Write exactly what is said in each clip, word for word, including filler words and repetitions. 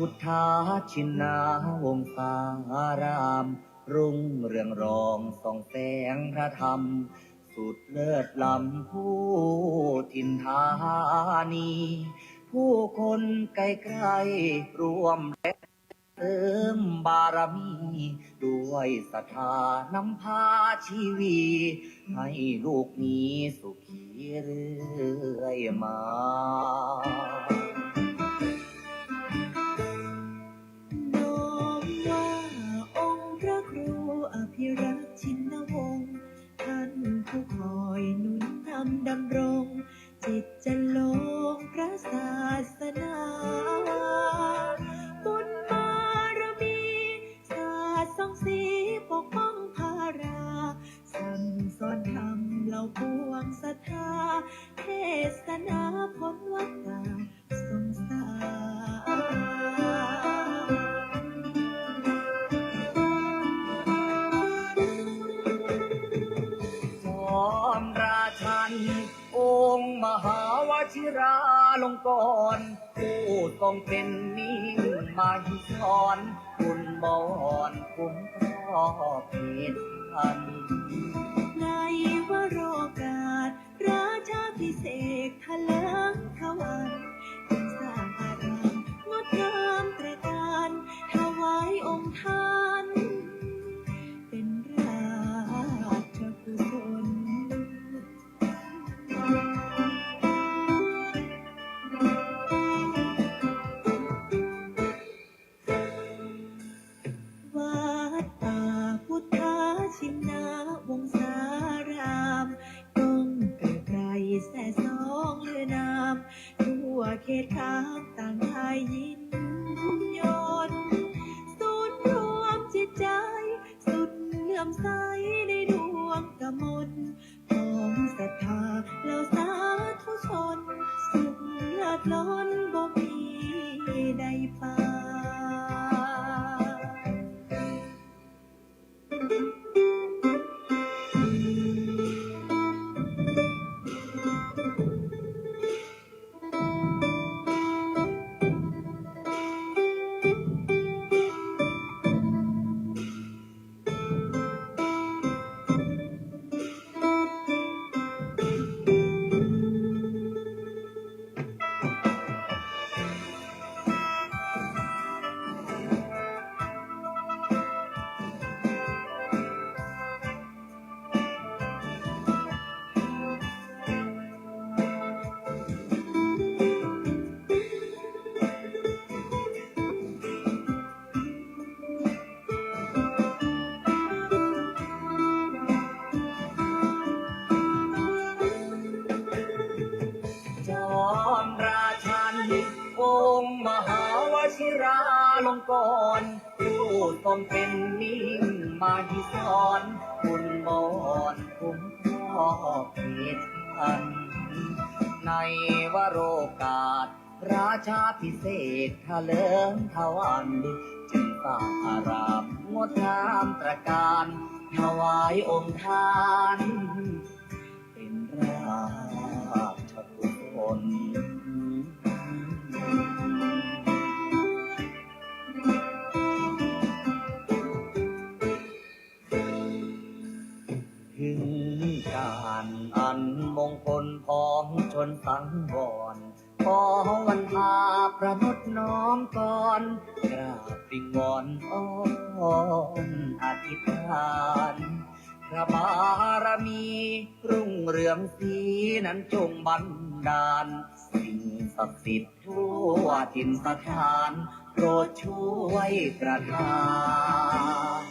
พุทธชินนาวงศาราม รุ่งเรืองรองส่องแสงพระธรรม สุดเลิศล้ำผู้ถิ่นธานี ผู้คนไกลๆร่วมแรงเสริมบารมี ด้วยศรัทธานำพาชีวี ให้ลูกมีสุขีเรื่อยมา น้อมว่าองค์พระครูอภิรักษ์ชินวงศ์ ท่านผู้คอยหนุนนำดำรง จิตจะลงพระศาสนา บุญบารมี สาดส่องสีปกป้องพารา สั่งสอนธรรมเหล่าปวงศรัทธา เทศนาพ้นวัฏฏะสงสาร จอมราชัน องค์มหาวชิราลงกรณ์ ผู้ทรงเป็นมิ่งมหิธร บุญบอนคุ้มครองเขตพัน ในวโรกาส ราชาภิเษกถลิงทวัน จึงสร้างอารามงดงามตระการ ถวายองค์ท่าน เป็นราชกุศล วัดป่าพุทธชินนาวงศาราม ก้องเกริกไกรแซ่ซ้องลือนาม ทั่วเขตคามต่างได้ยินยน ศูนย์รวมจิตใจ สุดเลื่อมใสในดวงกมล ของศรัทธาเหล่าสาธุชน สุขเลิศล้นบ่มีใดปาน จอมราชัน องค์มหาวชิราลงกรณ์ ผู้ทรงเป็นมิ่งมหิธร บุญบอนคุ้มครองเขตพัน ในวโรกาส ราชาภิเษกถลิงทวัน จึงสร้างอารามงดงามตระการ ถวายองค์ท่าน เป็นราชกุศล ถึงการอันมงคลพ้องชนสังวร ขอวันพาประนดน้อมกร กราบวิงวอนอ้อนอธิษฐาน พระบารมีรุ่งเรืองศรีนั้นจงบันดาล สิ่งศักดิ์สิทธิ์ทั่วถิ่นสถาน โปรดช่วยประทาน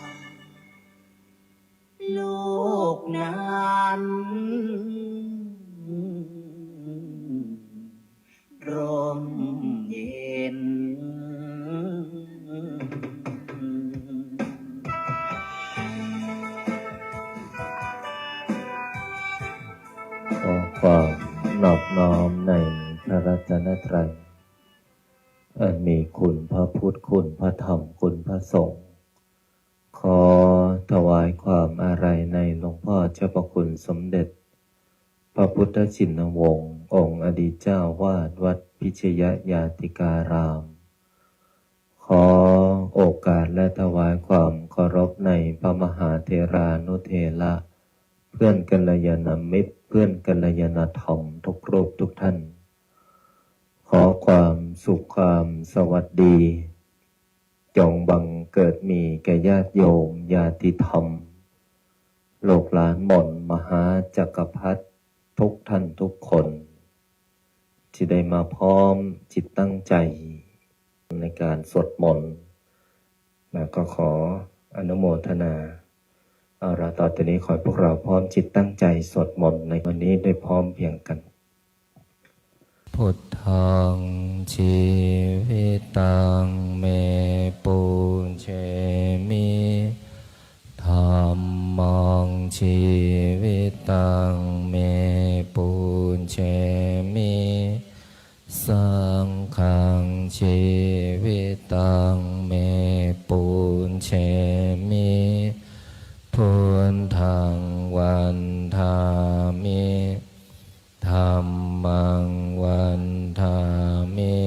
โลกนั้นร่มเย็น ขอความนอบน้อมในพระรัตนตรัย อันมีคุณพระพุทธ คุณพระธรรม คุณพระสงฆ์ ขอถวายความอาลัยในหลวงพ่อเจ้าพระคุณสมเด็จ พระพุทธชินวงศ์ องค์อดีตเจ้าวาดวัดพิชยญาติการาม ขอโอกาสและถวายความเคารพในพระมหาเถรานุเถระ เพื่อนกัลยาณมิตร เพื่อนกัลยาณธรรมทุกรูปทุกท่าน ขอความสุขความสวัสดี จงบังเกิดมีแก่ญาติโยมญาติธรรม ลูกหลานมนต์มหาจักรพรรดิทุกท่านทุกคน ที่ได้มาพร้อมจิตตั้งใจในการสวดมนต์ แล้วก็ขออนุโมทนา เอาละ ต่อจากนี้ขอให้พวกเราพร้อมจิตตั้งใจสวดมนต์ในวันนี้ด้วยพร้อมเพรียงกัน Buddhaṃ jīvitaṃ me pūjemi, dhammaṃ jīvitaṃ me pūjemi, saṅghaṃ jīvitaṃ me pūjemi, buddhaṃ vandāmi, dhammaṃ vandāmi,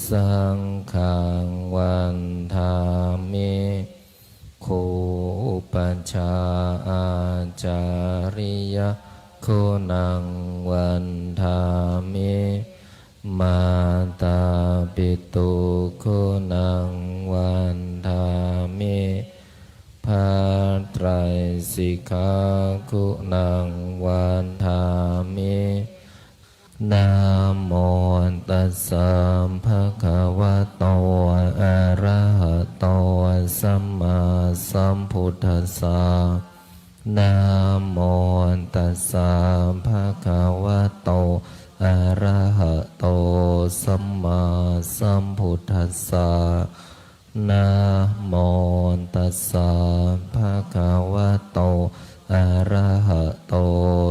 saṅghaṃ vandāmi, gurūpajjhāyācariyaguṇaṃ vandāmi, mātāpituguṇaṃ vandāmi, bhātrāisikhāguṇaṃ vandāmi. Namo tassa bhagavato arahato sammāsambuddhassa. Namo tassa bhagavato arahato sammāsambuddhassa. Namo tassa bhagavato arahato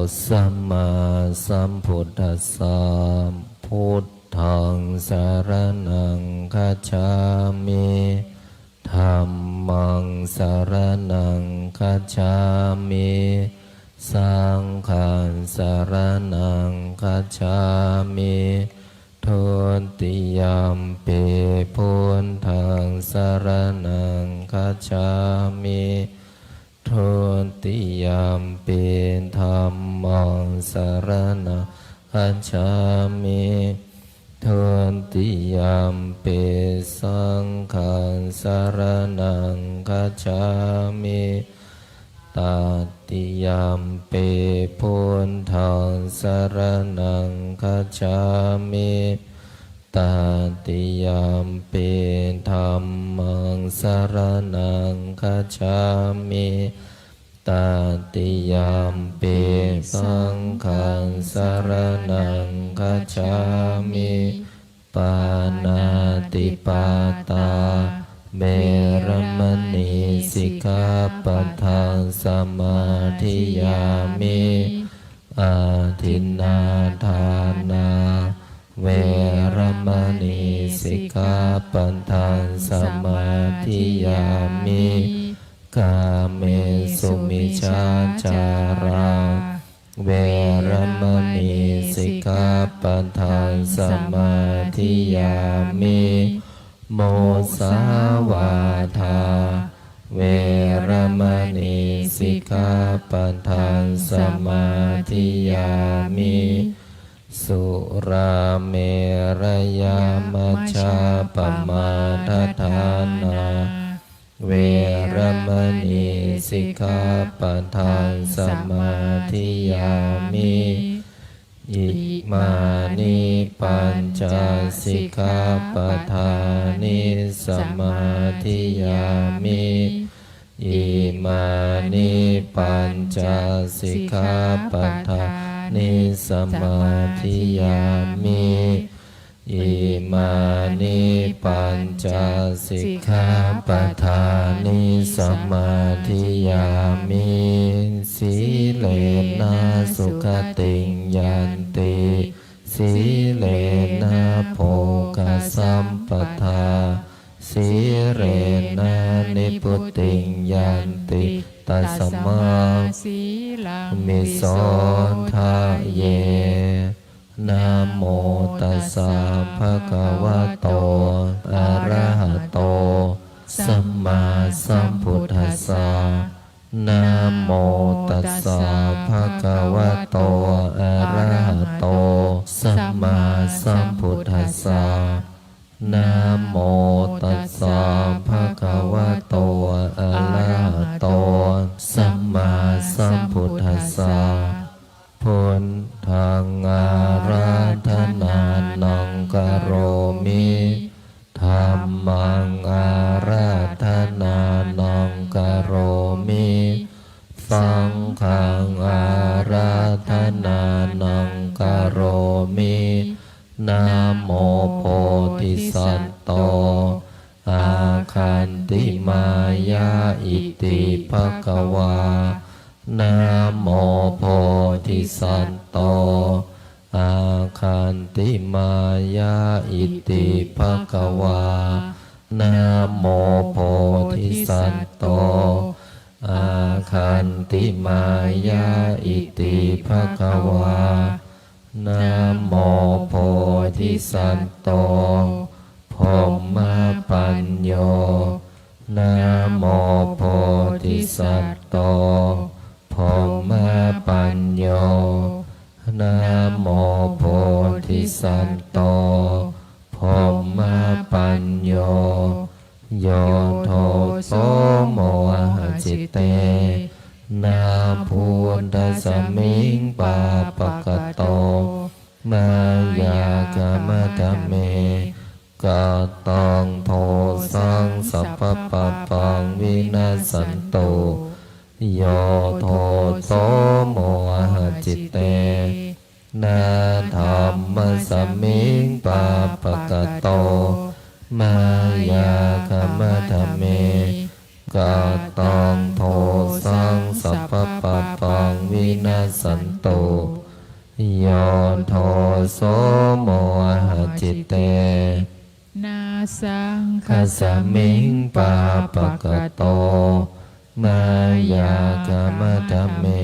sammāsambuddhassa. Buddhaṃ saraṇaṃ gacchāmi. Dhammaṃ saraṇaṃ gacchāmi. Saṅghaṃ saraṇaṃ gacchāmi. Dutiyampi buddhaṃ saraṇaṃ gacchāmi. Dutiyampi dhammaṃ saraṇaṃ gacchāmi. Dutiyampi saṅghaṃ saraṇaṃ gacchāmi. Tatiyampi buddhaṃ saraṇaṃ gacchāmi. Tatiyampi dhammaṃ saraṇaṃ gacchāmi. Tatiyampi saṅghaṃ saraṇaṃ gacchāmi. Pāṇātipātā veramaṇī sikkhāpadaṃ samādiyāmi. Adinnādānā veramaṇī sikkhāpadaṃ samādiyāmi. Kāmesu micchācārā veramaṇī sikkhāpadaṃ samādiyāmi. Musāvādā veramaṇī sikkhāpadaṃ samādiyāmi. Surāmerayamajjapamādaṭṭhānā veramaṇī sikkhāpadaṃ samādiyāmi. Imāni pañca sikkhāpadāni samādiyāmi. Imāni pañca sikkhāpadāni samādiyāmi. Imāni pañca sikkhāpadāni samādiyāmi. Sīlena sugatiṃ yanti, sīlena bhogasampadā, sīlena nibbutiṃ yanti, tasmā sīlaṃ visodhaye. Namo tassa bhagavato arahato Saṅghaṃ ārādhanānaṃ karomi. Dhammaṃ ārādhanānaṃ karomi. Saṅghaṃ ārādhanānaṃ karomi. Namo bodhisatto āgantimāya iti bhagavā. Namo bodhisatto āgantimāya iti bhagavā. Namo bodhisatto āgantimāya iti bhagavā. Namo bodhisatto brahmapañño. Namo bodhisatto brahmapañño. Namo bodhisatto brahmapañño. Yo doso mohacitena buddhasmiṃ pāpakato mayā khamatha me. Kataṃ dosaṃ sabbapāpaṃ vinassantu. Yo doso mohacitena dhammasmiṃ pāpakato mayā khamatha me. Kataṃ dosaṃ sabbapāpaṃ vinassantu. Yo doso mohacitena saṅghasmiṃ pāpakato mayā khamatha me.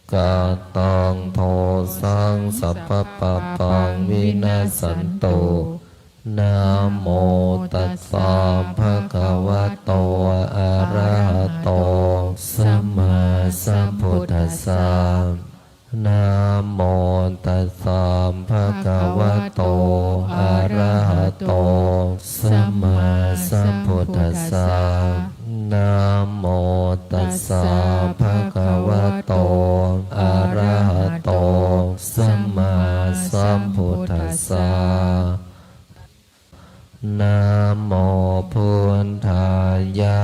Kataṃ dosaṃ sabbapāpaṃ vinassantu. Namo tassa bhagavato arahato sammāsambuddhassa. Namo tassa bhagavato arahato sammāsambuddhassa. Namo tassa bhagavato arahato sammāsambuddhassa. Namo buddhāya.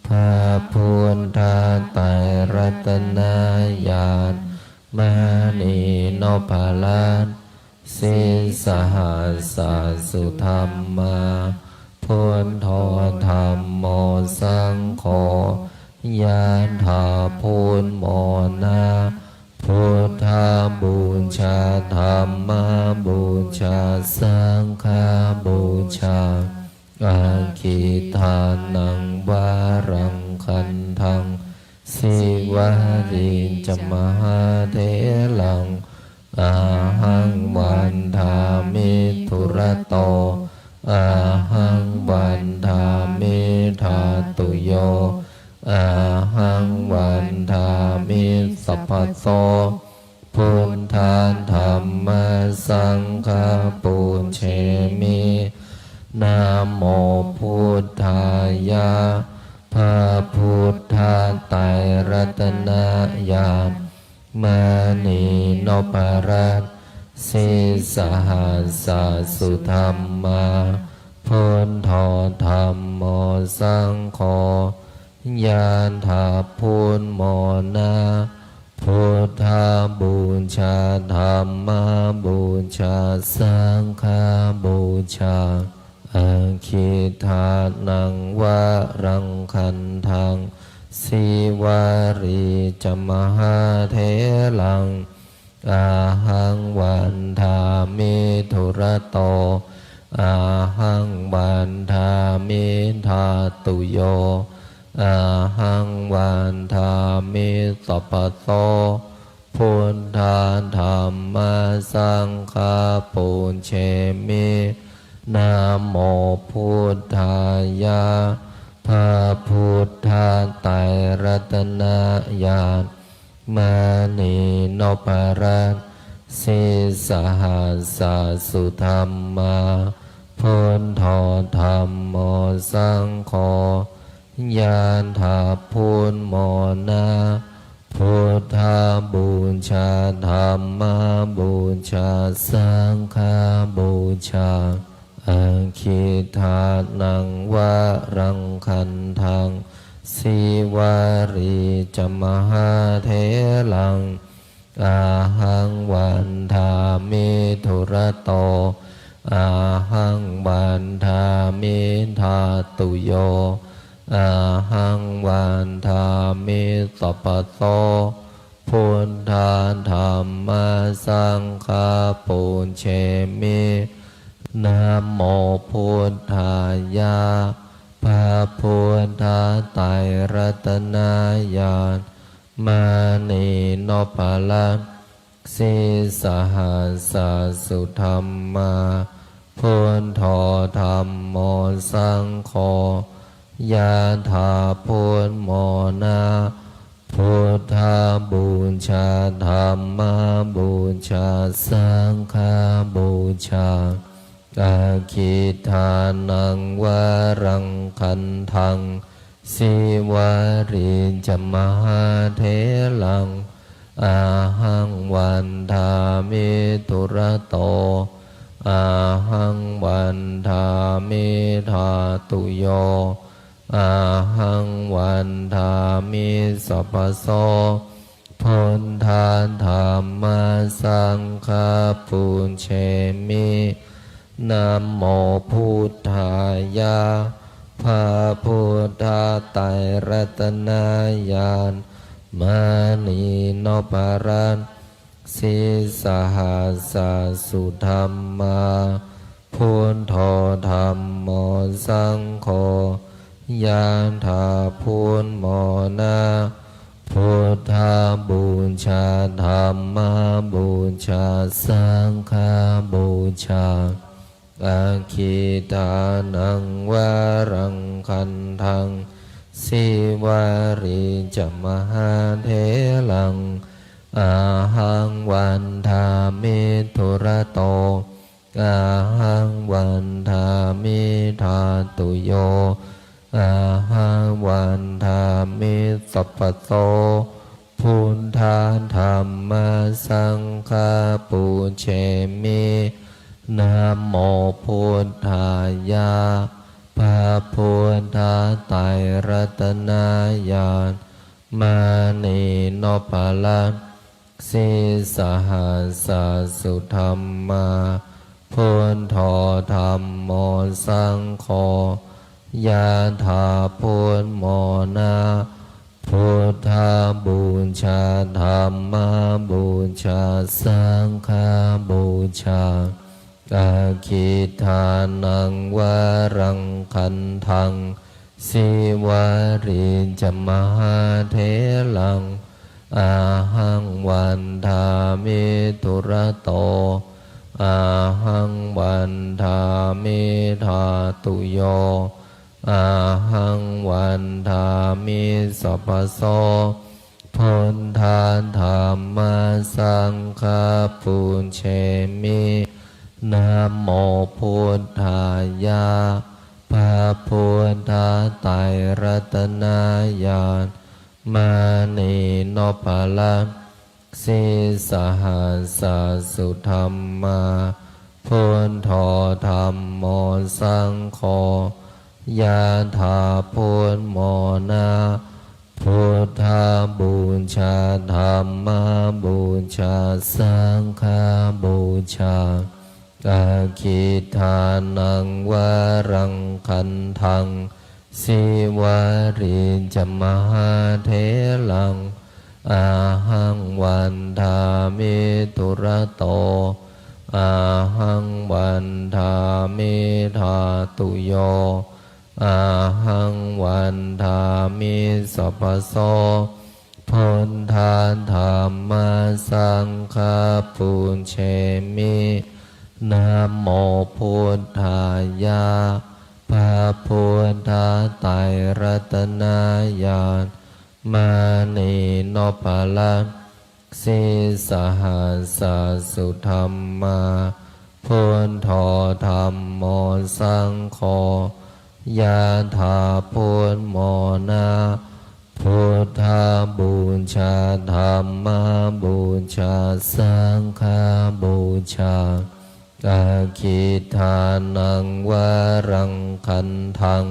พระพุทธไตรรัตนญาณ มณีนพรัตน์ sīsahassasadhamma, buddho dhammo saṅgho, ยะถา พูนโมนะ buddhapūjā, dhammapūjā, saṅghapūjā, aggidānaṃ varaṃ gandhaṃ, sīvalī ca mahātheraṃ, ahaṃ vandāmi dūrato, ahaṃ vandāmi dhātuyo, ahaṃ vandāmi sabbaso. Buddha dhamma saṅgha pūjemi. Namo buddhāya. พระพุทธไตรรัตนญาณ มณีนพรัตน์ sīsahassasadhamma, buddho dhammo saṅgho, ยะถา พูนโมนะ buddhapūjā, dhammapūjā, saṅghapūjā, aggidānaṃ varaṃ gandhaṃ, sīvalī ca mahātheraṃ, ahaṃ vandāmi dūrato, ahaṃ vandāmi dhātuyo, ahaṃ vandāmi sabbaso. Buddha dhamma saṅgha pūjemi. Namo buddhāya. พระพุทธไตรรัตนญาณ มณีนพรัตน์ sīsahassasadhamma, buddho dhammo saṅgho, ยะถา พูนโมนะ Buddhapūjā Dhammapūjā Saṅghapūjā. Aggīdānaṃ varaṃ gandhaṃ Sīvalī ca mahātheraṃ. Ahaṃ vandāmi dūrato. Ahaṃ vandāmi dhātuyo. Ahaṃ vandāmi sabbaso. Buddha dhamma saṅgha pūjemi. Namo buddhāya. พระพุทธไตรรัตนญาณ มณีนพรัตน์ sīsahassa sudhammā. Buddho dhammo saṅgho. Yathā buddhamona. Buddhapūjā Dhammapūjā Saṅghapūjā. Aggīdānaṃ varaṃ gandhaṃ Sīvalī ca mahātheraṃ. Ahaṃ vandāmi dūrato. Ahaṃ vandāmi dhātuyo. Ahaṃ vandāmi sabbaso. Buddha dhamma saṅgha pūjemi. Namo buddhāya. พระพุทธไตรรัตนญาณ มณีนพรัตน์ sīsahassa sudhammā. Buddho dhammo saṅgho. Yathā buddhamona. Buddhapūjā Dhammapūjā Saṅghapūjā. Aggīdānaṃ varaṃ gandhaṃ Sīvalī ca mahātheraṃ. Ahaṃ vandāmi dūrato. Ahaṃ vandāmi dhātuyo. Ahaṃ vandāmi sabbaso. Buddha dhamma saṅgha pūjemi. Namo buddhāya. พระพุทธไตรรัตนญาณ มณีนพรัตน์ sīsahassa sudhammā. Buddho dhammo saṅgho. Yathā buddhamona. Buddhapūjā Dhammapūjā Saṅghapūjā. Aggīdānaṃ varaṃ gandhaṃ Sīvalī ca mahātheraṃ. Ahaṃ vandāmi dūrato. Ahaṃ vandāmi dhātuyo. Ahaṃ vandāmi sabbaso. Buddha dhamma saṅgha pūjemi. Namo buddhāya. พระพุทธไตรรัตนญาณ มณีนพรัตน์ sīsahassa sudhammā. Buddho dhammo saṅgho. Yathā buddhamona. Buddhapūjā Dhammapūjā Saṅghapūjā. Aggīdānaṃ varaṃ gandhaṃ Sīvalī ca mahātheraṃ. Ahaṃ vandāmi dūrato. Ahaṃ vandāmi dhātuyo. Ahaṃ vandāmi sabbaso. Buddha dhamma saṅgha pūjemi. Namo buddhāya. พระพุทธไตรรัตนญาณ มณีนพรัตน์ sīsahassa sudhammā. Buddho dhammo saṅgho. Yathā buddhamona. Buddhapūjā, dhammapūjā, saṅghapūjā. Aggidānaṃ varaṃ gandhaṃ,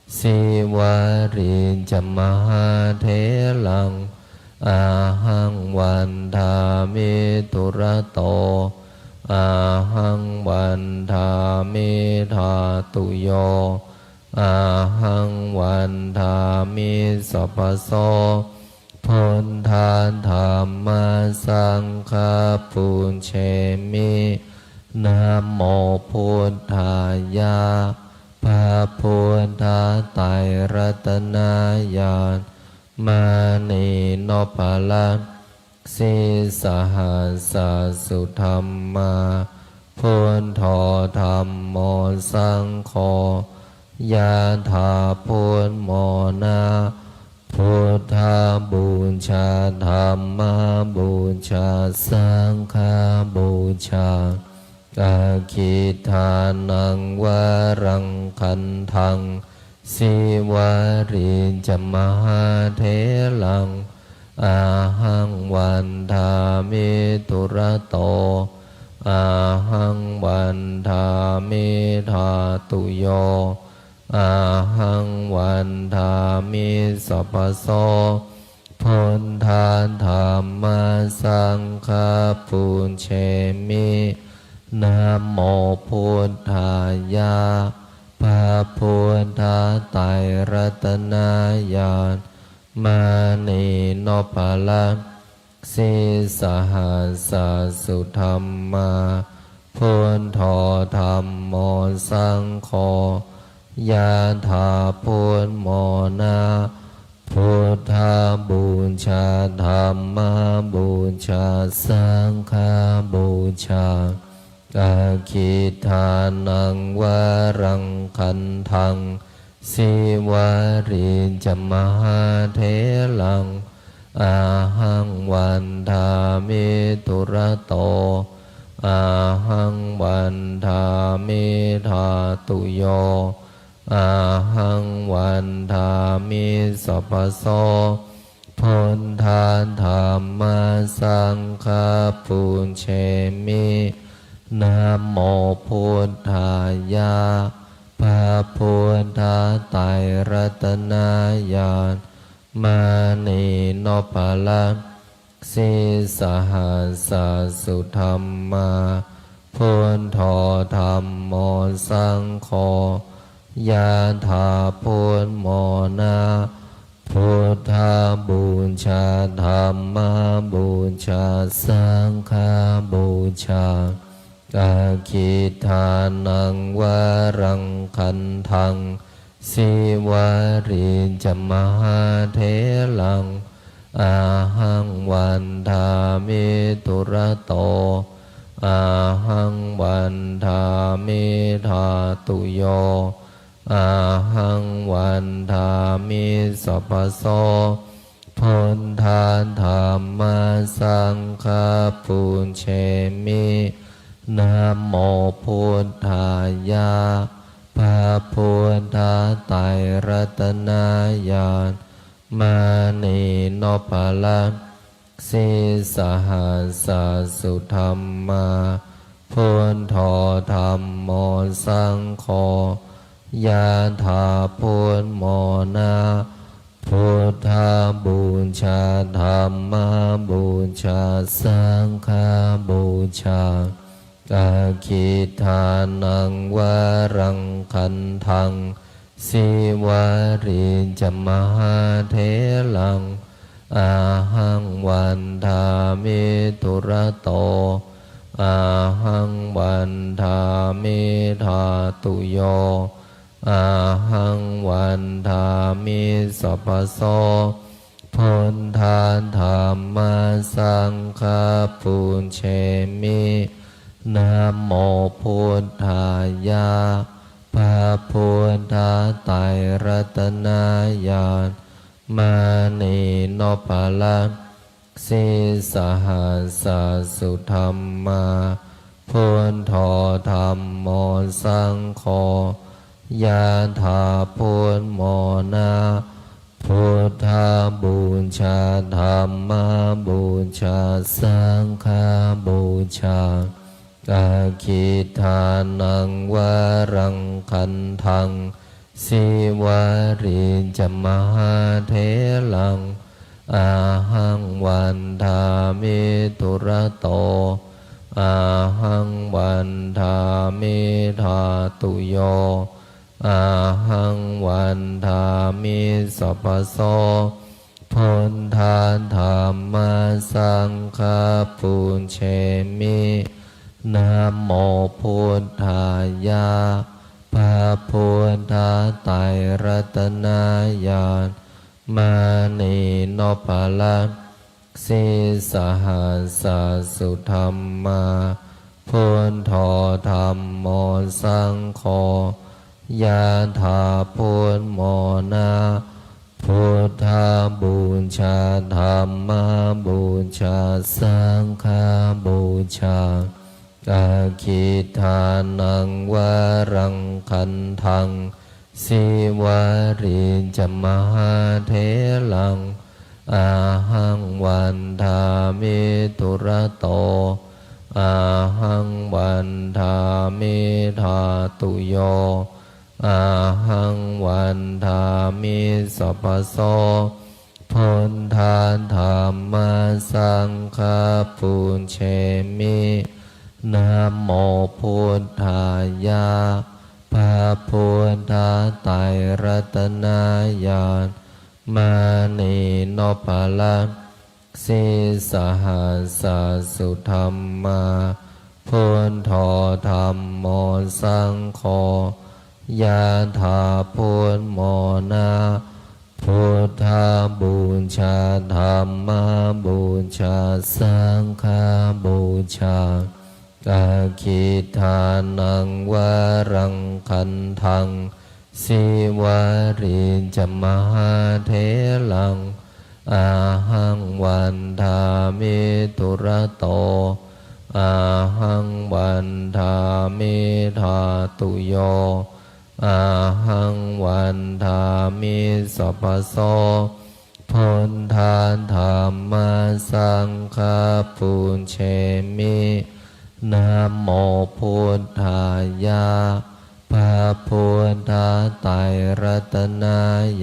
sīvalī ca mahātheraṃ, ahaṃ vandāmi dūrato, ahaṃ vandāmi dhātuyo, ahaṃ vandāmi sabbaso. Buddha dhamma saṅgha pūjemi. Namo buddhāya. พระพุทธไตรรัตนญาณ มณีนพรัตน์ sīsahassa sudhammā. Buddho dhammo saṅgho, yathā buddhamona. Buddhapūjā, dhammapūjā, saṅghapūjā. Aggidānaṃ varaṃ gandhaṃ, sīvalī ca mahātheraṃ, ahaṃ vandāmi dūrato, ahaṃ vandāmi dhātuyo, ahaṃ vandāmi sabbaso. Buddha dhamma saṅgha pūjemi. Namo buddhāya. พระพุทธไตรรัตนญาณ มณีนพรัตน์ sīsahassa sudhammā. Buddho dhammo saṅgho, yathā buddhamona. Buddhapūjā, dhammapūjā, saṅghapūjā. Aggidānaṃ varaṃ gandhaṃ, sīvalī ca mahātheraṃ, ahaṃ vandāmi dūrato, ahaṃ vandāmi dhātuyo, ahaṃ vandāmi sabbaso. Buddha dhamma saṅgha pūjemi. Namo buddhāya. พระพุทธไตรรัตนญาณ มณีนพรัตน์ sīsahassa sudhammā. Buddho dhammo saṅgho, yathā buddhamona. Buddhapūjā, dhammapūjā, saṅghapūjā. Aggidānaṃ varaṃ gandhaṃ, sīvalī ca mahātheraṃ, ahaṃ vandāmi dūrato, ahaṃ vandāmi dhātuyo, ahaṃ vandāmi sabbaso. Buddha dhamma saṅgha pūjemi. Namo buddhāya. พระพุทธไตรรัตนญาณ มณีนพรัตน์ sīsahassa sudhammā. Buddho dhammo saṅgho, yathā buddhamona. Buddhapūjā, dhammapūjā, saṅghapūjā. Aggidānaṃ varaṃ gandhaṃ, sīvalī ca mahātheraṃ, ahaṃ vandāmi dūrato, ahaṃ vandāmi dhātuyo, ahaṃ vandāmi sabbaso. Buddha dhamma saṅgha pūjemi. Namo buddhāya. พระพุทธไตรรัตนญาณ มณีนพรัตน์ sīsahassa sudhammā. Buddho dhammo saṅgho, yathā buddhamona. Buddhapūjā, dhammapūjā, saṅghapūjā. Aggidānaṃ varaṃ gandhaṃ, Sīvalī ca mahātheraṃ, ahaṃ vandāmi dūrato, ahaṃ vandāmi dhātuyo, ahaṃ vandāmi sabbaso. Buddha dhamma saṅgha pūjemi. Namo buddhāya. พระพุทธไตรรัตนญาณ มณีนพรัตน์ sīsahassa sudhammā. Buddho dhammo saṅgho, yathā buddhamona. Buddhapūjā, dhammapūjā, saṅghapūjā. Aggidānaṃ varaṃ gandhaṃ, Sīvalī ca mahātheraṃ, ahaṃ vandāmi dūrato, ahaṃ vandāmi dhātuyo, ahaṃ vandāmi sabbaso. Buddha dhamma saṅgha pūjemi. Namo buddhāya. พระพุทธไตรรัตนญาณ มณีนพรัตน์ sīsahassa sudhammā. Buddho dhammo saṅgho, yathā buddhamona. Buddhapūjā, dhammapūjā, saṅghapūjā. Aggidānaṃ varaṃ gandhaṃ, Sīvalī ca mahātheraṃ, ahaṃ vandāmi dūrato, ahaṃ vandāmi dhātuyo, ahaṃ vandāmi sabbaso. Buddha dhamma saṅgha pūjemi. Namo buddhāya. พระพุทธไตรรัตน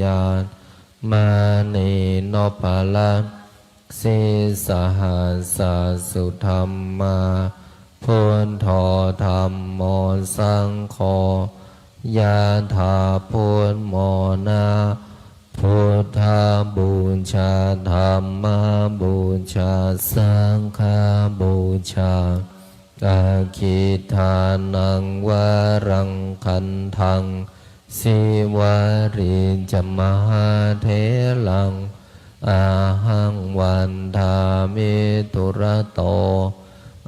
ญาณ มณีนพรัตน์ sīsahassa sudhammā. Buddho dhammo saṅgho, yathā buddhamona. Buddhapūjā, dhammapūjā, saṅghapūjā. Aggidānaṃ varaṃ gandhaṃ, Sīvalī ca mahātheraṃ, ahaṃ vandāmi dūrato,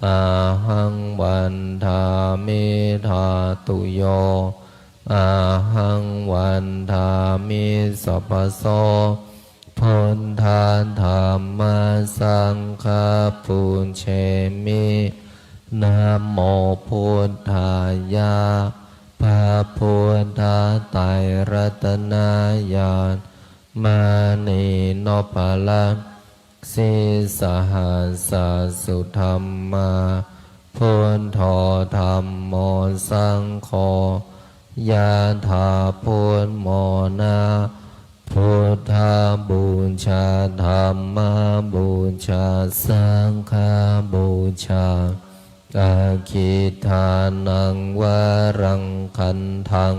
ahaṃ vandāmi dhātuyo, ahaṃ vandāmi sabbaso. Buddha dhamma saṅgha pūjemi. Namo buddhāya. พระพุทธไตรรัตนญาณ มณีนพรัตน์ sīsahassa sudhammā. Buddho dhammo saṅgho, yathā buddhamona. Buddhapūjā, dhammapūjā, saṅghapūjā. Aggidānaṃ varaṃ gandhaṃ,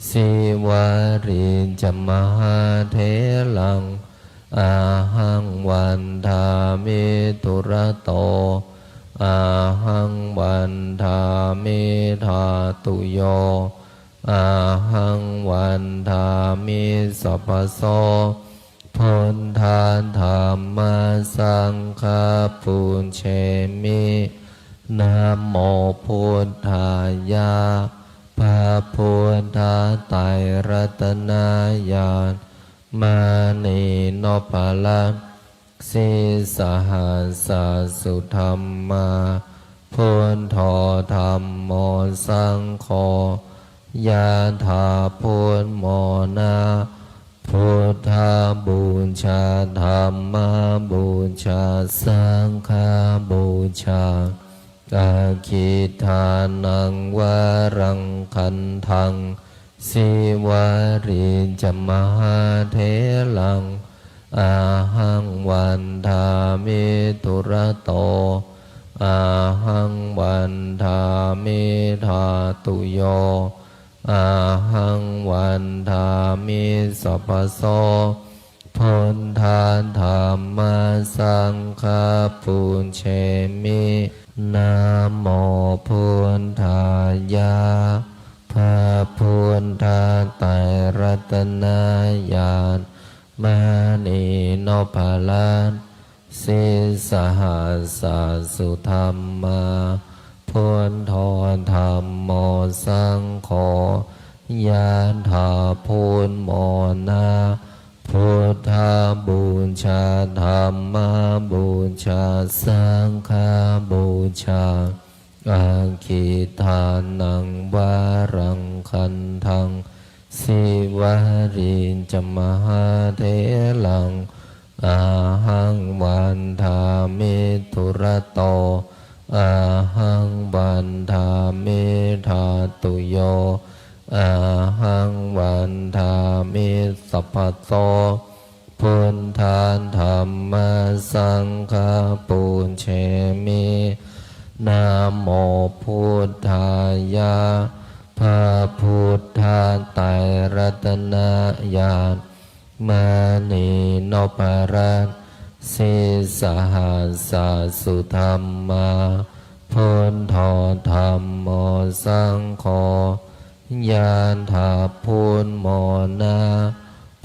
Sīvalī ca mahātheraṃ, ahaṃ vandāmi dūrato, ahaṃ vandāmi dhātuyo, ahaṃ vandāmi sabbaso. Buddha dhamma saṅgha pūjemi. Namo buddhāya. พระพุทธไตรรัตนญาณ มณีนพรัตน์ sīsahassa sudhammā. Buddho dhammo saṅgho, yathā buddhamona. Buddhapūjā, dhammapūjā, saṅghapūjā. Aggidānaṃ varaṃ gandhaṃ, Sīvalī ca mahātheraṃ, ahaṃ vandāmi dūrato, ahaṃ vandāmi dhātuyo, ahaṃ vandāmi sabbaso. Buddha dhamma saṅgha pūjemi. Namo buddhāya. พระพุทธไตรรัตนญาณ มณีนพรัตน์ sīsahassa sudhammā. Buddho dhammo saṅgho, ญาณถ้าพูดหมอนะ Buddhapūjā, dhammapūjā, saṅghapūjā. Aggidānaṃ varaṃ gandhaṃ, Sīvalī ca mahātheraṃ, ahaṃ vandāmi dūrato, ahaṃ vandāmi dhātuyo, ahaṃ vandāmi sabbaso. Buddha dhamma saṅgha pūjemi. Namo buddhāya. พระพุทธไตรรัตนญาณ มณีนพรัตน์ sīsahassa sudhammā. Buddho dhammo saṅgho, ญาณถ้าพูดหมอนะ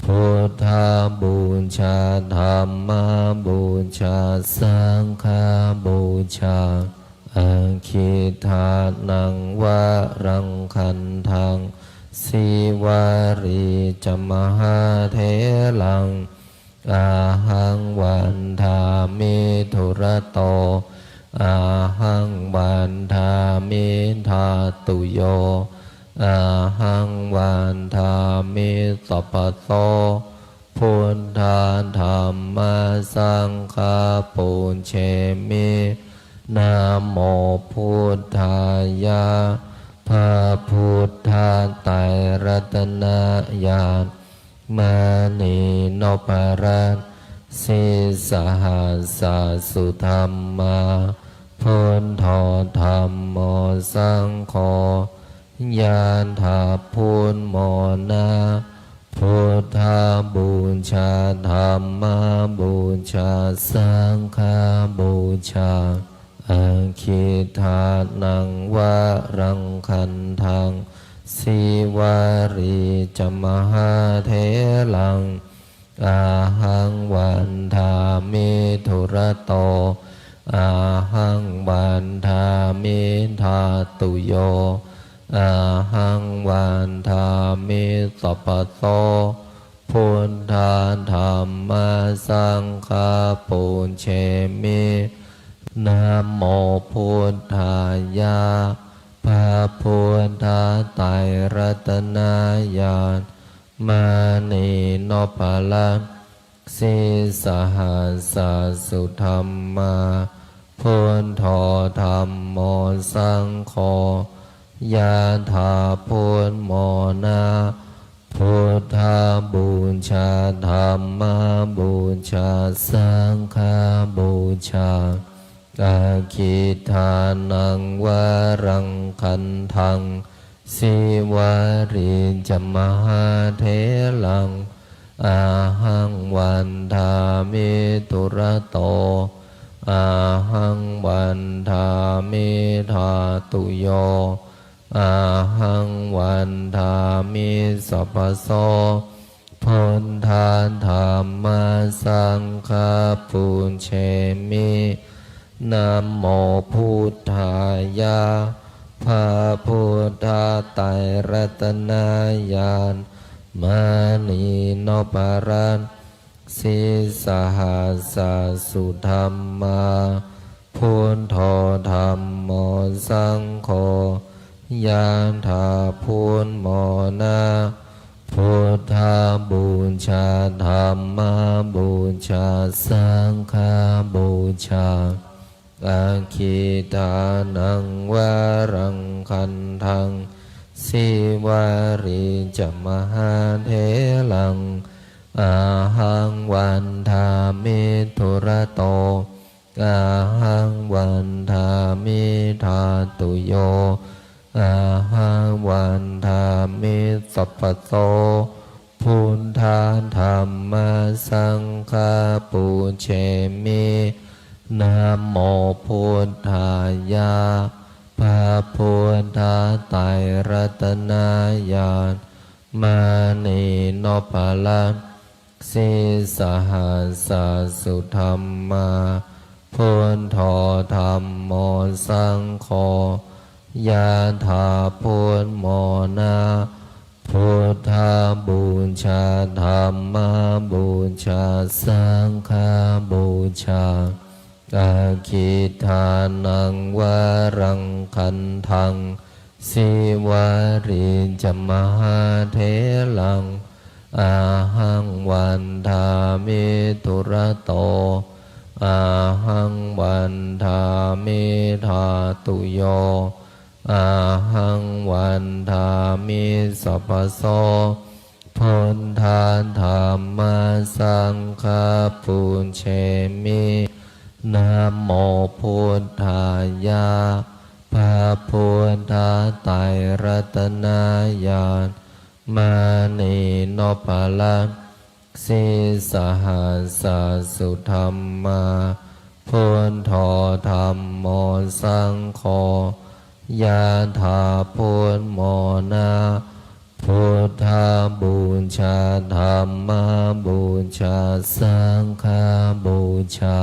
Buddhapūjā, dhammapūjā, saṅghapūjā. Aggidānaṃ varaṃ gandhaṃ, Sīvalī ca mahātheraṃ, ahaṃ vandāmi dūrato, ahaṃ vandāmi dhātuyo, ahaṃ vandāmi sabbaso. Buddha dhamma saṅgha pūjemi. Namo buddhāya. พระพุทธไตรรัตนญาณ มณีนพรัตน์ sīsahassa sudhammā. Buddho dhammo saṅgho, ญาณถ้าพูดหมอนะ Buddhapūjā, dhammapūjā, saṅghapūjā. Aggidānaṃ varaṃ gandhaṃ, Sīvalī ca mahātheraṃ, ahaṃ vandāmi dūrato, ahaṃ vandāmi dhātuyo, ahaṃ vandāmi sabbaso. Buddha dhamma saṅgha pūjemi. Namo buddhāya. พระพุทธไตรรัตนญาณ มณีนพรัตน์ sīsahassa sudhammā. Buddho dhammo saṅgho, ญาณถ้าพูดหมอนะ Buddhapūjā, dhammapūjā, saṅghapūjā. Aggidānaṃ varaṃ gandhaṃ, Sīvalī ca mahātheraṃ, ahaṃ vandāmi dūrato, ahaṃ vandāmi dhātuyo, ahaṃ vandāmi sabbaso. Buddha dhamma saṅgha pūjemi. Namo buddhāya. พระพุทธไตรรัตนญาณ มณีนพรัตน์ sīsahassa sudhammā. Buddho dhammo saṅgho, ญาณถ้าพูดหมอนะ Buddhapūjā, dhammapūjā, saṅghapūjā. Aggīdānaṃ varaṃ gandhaṃ, Sīvalī ca mahātheraṃ, ahaṃ vandāmi dūrato, ahaṃ vandāmi dhātuyo, ahaṃ vandāmi sabbaso. Buddha dhamma saṅgha pūjemi. Namo buddhāya. พระพุทธไตรรัตนญาณ มณีนพรัตน์ sīsahassa sudhammā, buddho dhammo saṅgho, yathā buddhamona. Buddhapūjā, dhammapūjā, saṅghapūjā. Aggīdānaṃ varaṃ gandhaṃ, Sīvalī ca mahātheraṃ, ahaṃ vandāmi dūrato, ahaṃ vandāmi dhātuyo, ahaṃ vandāmi sabbaso. Buddha dhamma saṅgha pūjemi. Namo buddhāya. พระพุทธไตรรัตนญาณ มณีนพรัตน์ sīsahassa sudhammā, buddho dhammo saṅgho, yathā buddhamona. Buddhapūjā, dhammapūjā, saṅghapūjā.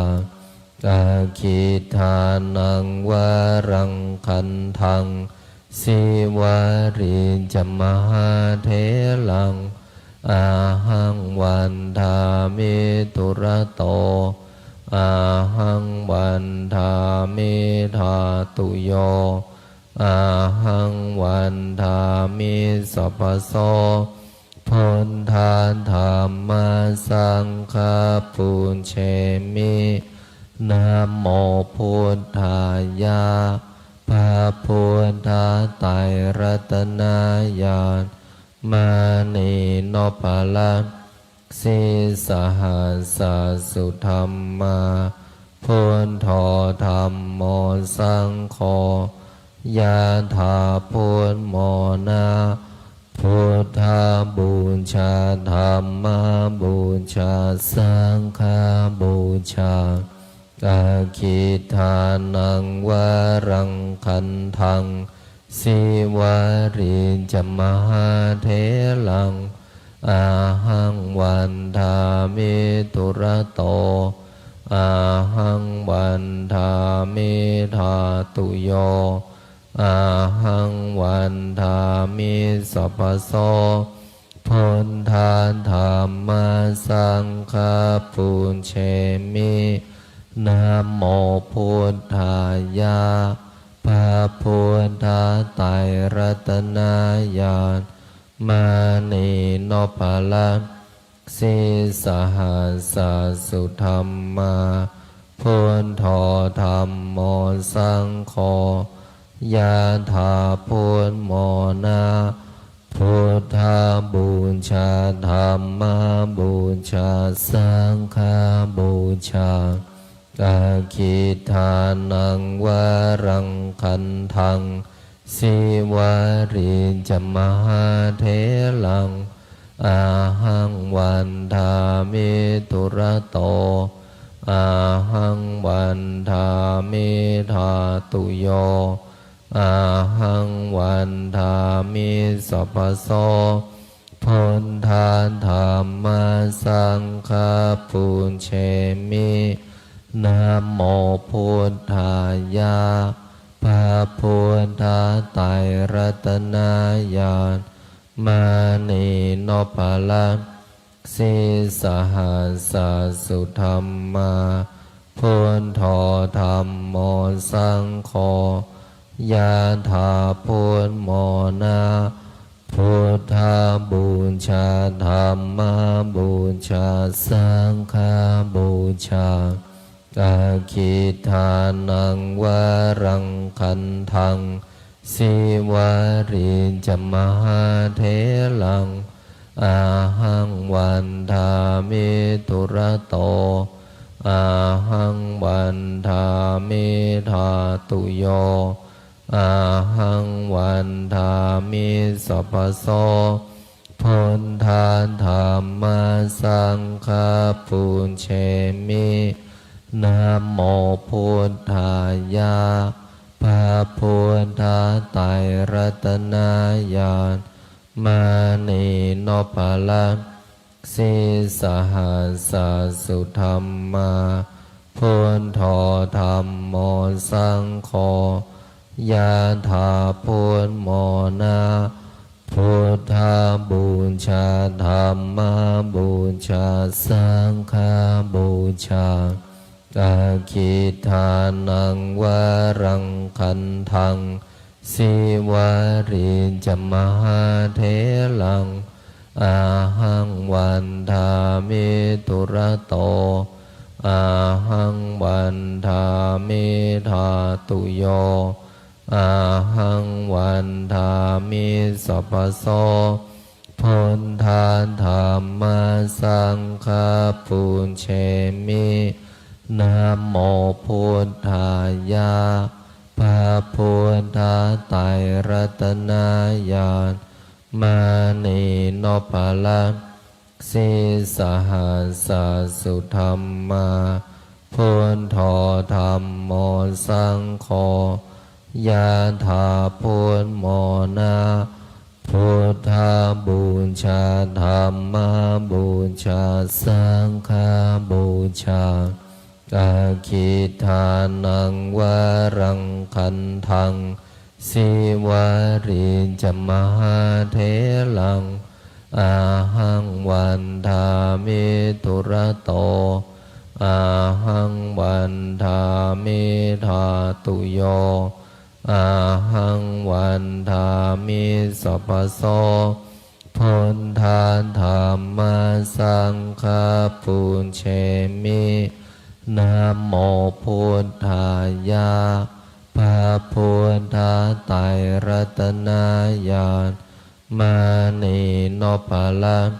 Aggīdānaṃ varaṃ gandhaṃ, Sīvalī ca mahātheraṃ, ahaṃ vandāmi dūrato, ahaṃ vandāmi dhātuyo, ahaṃ vandāmi sabbaso. Buddha dhamma saṅgha pūjemi. Namo buddhāya. พระพุทธไตรรัตนญาณ มณีนพรัตน์ sīsahassa sudhammā, buddho dhammo saṅgho, yathā buddhamona. Buddhapūjā, dhammapūjā, saṅghapūjā. Aggīdānaṃ varaṃ gandhaṃ, Sīvalī ca mahātheraṃ, ahaṃ vandāmi dūrato, ahaṃ vandāmi dhātuyo, ahaṃ vandāmi sabbaso. Buddha dhamma saṅgha pūjemi. Namo buddhāya. พระพุทธไตรรัตนญาณ มณีนพรัตน์ sīsahassa sudhammā, buddho dhammo saṅgho, yathā buddhamona. Buddhapūjā, dhammapūjā, saṅghapūjā. Aggīdānaṃ varaṃ gandhaṃ, Sīvalī ca mahātheraṃ, ahaṃ vandāmi dūrato, ahaṃ vandāmi dhātuyo, ahaṃ vandāmi sabbaso. Buddha dhamma saṅgha pūjemi. Namo buddhāya. พระพุทธไตรรัตนญาณ มณีนพรัตน์ sīsahassa sudhammā, buddho dhammo saṅgho, yathā buddhamona. Buddhapūjā, dhammapūjā, saṅghapūjā. Aggidānaṃ varaṃ gandhaṃ, Sīvalī ca mahātheraṃ, ahaṃ vandāmi dūrato, ahaṃ vandāmi dhātuyo, ahaṃ vandāmi sabbaso. Buddha dhamma saṅgha pūjemi. Namo buddhāya. พระพุทธไตรรัตนญาณ มณีนพรัตน์ sīsahassa sudhammā. Buddho dhammo saṅgho, yathā buddhamona. Buddhapūjā, dhammapūjā, saṅghapūjā. Aggidānaṃ varaṃ gandhaṃ, Sīvalī ca mahātheraṃ, ahaṃ vandāmi dūrato, ahaṃ vandāmi dhātuyo, ahaṃ vandāmi sabbaso. Buddha dhamma saṅgha pūjemi. Namo buddhāya. พระพุทธไตรรัตนญาณ มณีนพรัตน์ sīsahassa sudhammā. Buddho dhammo saṅgho, yathā buddhamona. Buddhapūjā, dhammapūjā, saṅghapūjā. Aggidānaṃ varaṃ gandhaṃ, Sīvalī ca mahātheraṃ, ahaṃ vandāmi dūrato, ahaṃ vandāmi dhātuyo, ahaṃ vandāmi sabbaso. Buddha dhamma saṅgha pūjemi. Namo buddhāya. พระพุทธไตรรัตนญาณ มณีนพรัตน์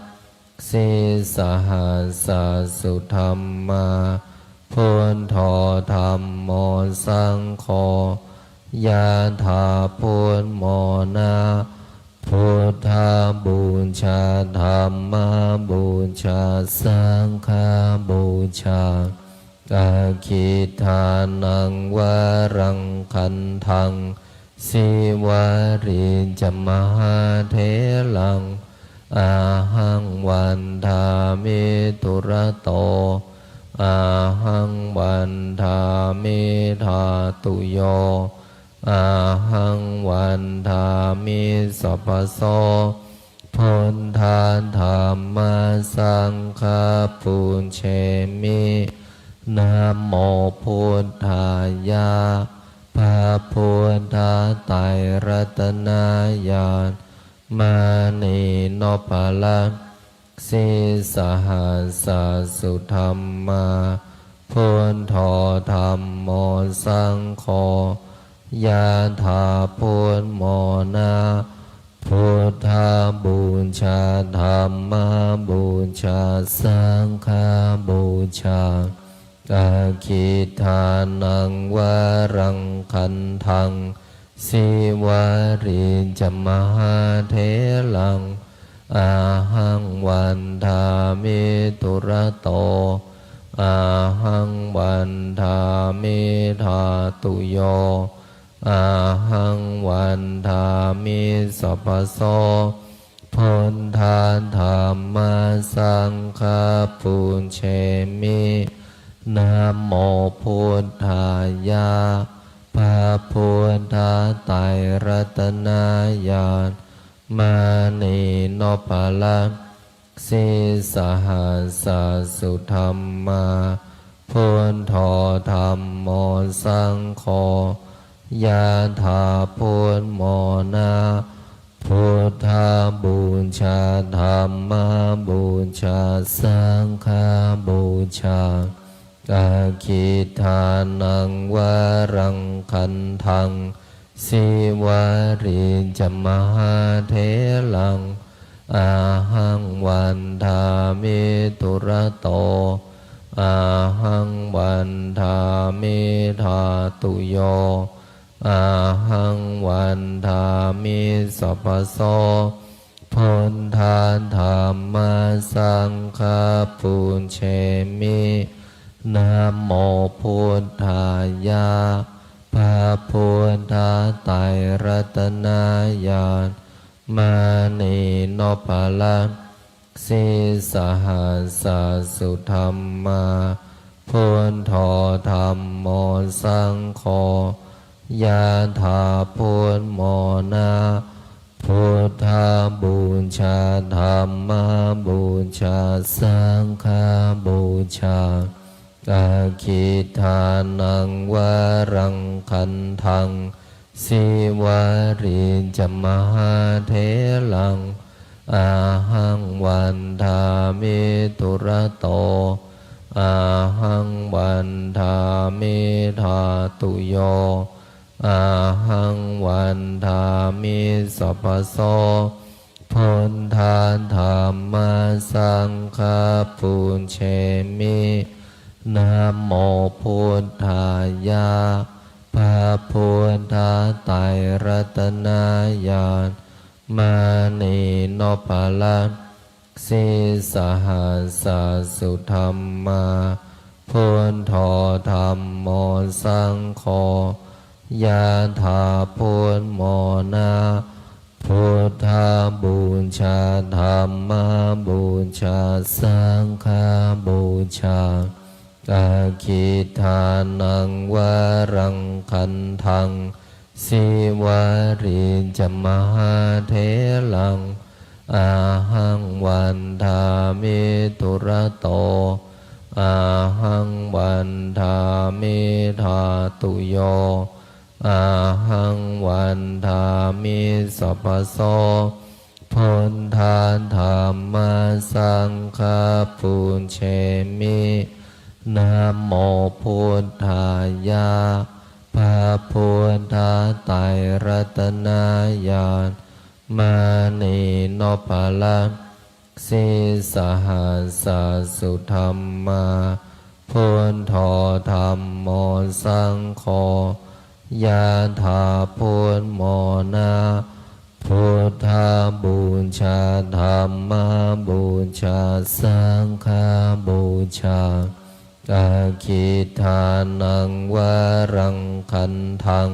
sīsahassa sudhammā. Buddho dhammo saṅgho, yathā buddhamona. Buddhapūjā, dhammapūjā, saṅghapūjā. Aggidānaṃ varaṃ gandhaṃ, Sīvalī ca mahātheraṃ, ahaṃ vandāmi dūrato, ahaṃ vandāmi dhātuyo, ahaṃ vandāmi sabbaso. Buddha dhamma saṅgha pūjemi. Namo buddhāya. พระพุทธไตรรัตนญาณ มณีนพรัตน์ sīsahassa sudhammā. Buddho dhammo saṅgho, yathā buddhamona. Buddhapūjā, dhammapūjā, saṅghapūjā. Aggidānaṃ varaṃ gandhaṃ, Sīvalī ca mahātheraṃ, ahaṃ vandāmi dūrato, ahaṃ vandāmi dhātuyo, ahaṃ vandāmi sabbaso. Buddha dhamma saṅgha pūjemi. Namo buddhāya. พระพุทธไตรรัตนญาณ มณีนพรัตน์ sīsahassa sudhammā. Buddho dhammo saṅgho, yathā buddhamona. Buddhapūjā, dhammapūjā, saṅghapūjā. Aggīdānaṃ varaṃ gandhaṃ, Sīvalī ca mahātheraṃ, ahaṃ vandāmi dūrato, ahaṃ vandāmi dhātuyo, ahaṃ vandāmi sabbaso. Buddha dhamma saṅgha pūjemi. Namo buddhāya. พระพุทธไตรรัตนญาณ มณีนพรัตน์ sīsahassa sudhammā. Buddho dhammo saṅgho, ยะถา พุทโธ นะ Buddhapūjā, dhammapūjā, saṅghapūjā. Aggīdānaṃ varaṃ gandhaṃ, Sīvalī ca mahātheraṃ, ahaṃ vandāmi dūrato, ahaṃ vandāmi dhātuyo, ahaṃ vandāmi sabbaso. Buddha dhamma saṅgha pūjemi. Namo buddhāya. พระพุทธไตรรัตนญาณ มณีนพรัตน์ sīsahassa sudhammā. Buddho dhammo saṅgho, ยะถา พุทโธ นะ Buddhapūjā, dhammapūjā, saṅghapūjā. Aggīdānaṃ varaṃ gandhaṃ, Sīvalī ca mahātheraṃ, ahaṃ vandāmi dūrato, ahaṃ vandāmi dhātuyo, ahaṃ vandāmi sabbaso. Buddha dhamma saṅgha pūjemi. Namo buddhāya. พระพุทธไตรรัตนญาณ มณีนพรัตน์ sīsahassa sudhammā. Buddho dhammo saṅgho, ยะถา พุทโธ นะ Buddhapūjā, dhammapūjā, saṅghapūjā. Aggīdānaṃ varaṃ gandhaṃ,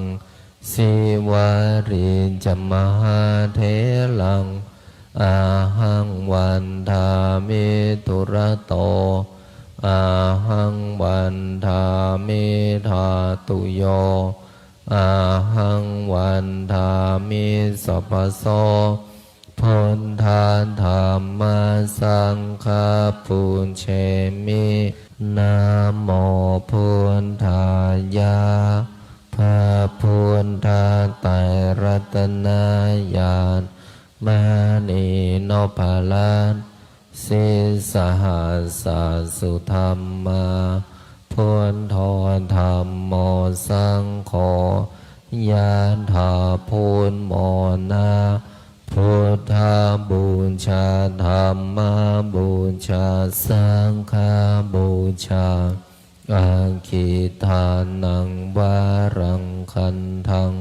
Sīvalī ca mahātheraṃ, ahaṃ vandāmi dūrato, ahaṃ vandāmi dhātuyo, ahaṃ vandāmi sabbaso. Buddha dhamma saṅgha pūjemi. Namo buddhāya. พระพุทธไตรรัตนญาณ มณีนพรัตน์ sīsahassa sudhammā. Buddho dhammo saṅgho, ยะถา พุทโธ นะ Buddhapūjā, dhammapūjā, saṅghapūjā. Aggīdānaṃ varaṃ gandhaṃ,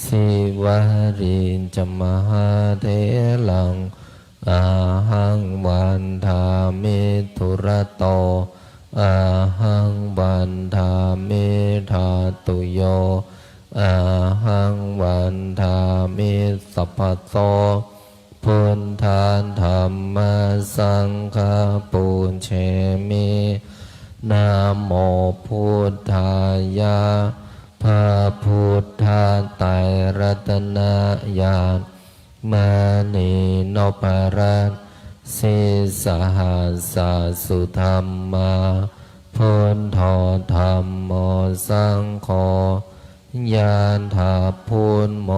Sīvalī ca mahātheraṃ, ahaṃ vandāmi dūrato, ahaṃ vandāmi dhātuyo, ahaṃ vandāmi sabbaso. Buddha dhamma saṅgha pūjemi. Namo buddhāya. พระพุทธไตรรัตนญาณ มณีนพรัตน์ sīsahassa sudhammā. Buddho dhammo saṅgho, ยะถา พุทโธ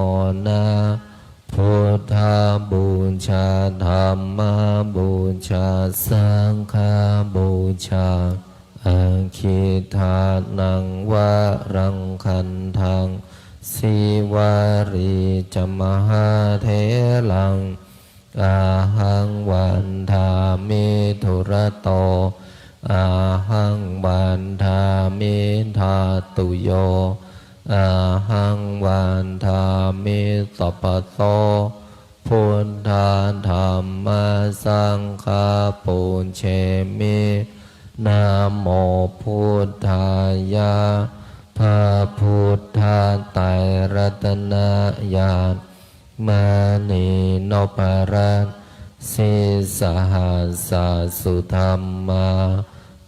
นะ Buddhapūjā, dhammapūjā, saṅghapūjā. Aggidānaṃ varaṃ gandhaṃ, Sīvalī ca mahātheraṃ, ahaṃ vandāmi dūrato, ahaṃ vandāmi dhātuyo, ahaṃ vandāmi sabbaso. Buddha dhamma saṅgha pūjemi. Namo buddhāya. พระพุทธไตรรัตนญาณ มณีนพรัตน์ sīsahassa sudhammā,